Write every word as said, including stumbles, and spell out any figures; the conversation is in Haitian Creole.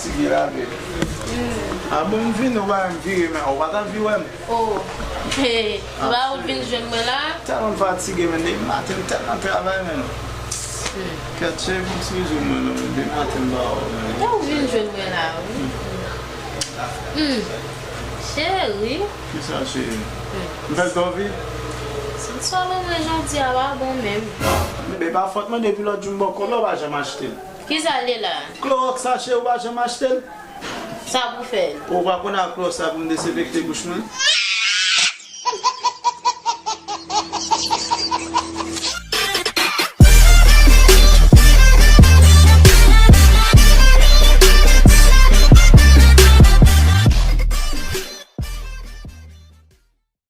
Fatige lave. A bon, m vini, ou pa menm vire, men ou pa t ap vire m. Oh, hey, ou pa ou vin jwenn mwen la? Tèlman m fatige, men depi maten m tèlman travay, men. Kèt, cheri, m ti jou mwen non, men depi maten m pa wè w, men. Te ou vin jwenn mwen la, wi. Hmm. Cheri. Kisa, cheri? M fè l twò vit? Sòl mwen jodi a pa bon menm. Men pa fòt mwen, depi lòt jou m ba w kòb la, ou pa janm achte l. Kisa l ye la? Klowòks sa, cheri, ou pa janm achte l? Sa pou fè l? Ou pa konn ak klowòks sa pou m dezenfekte bouch mwen?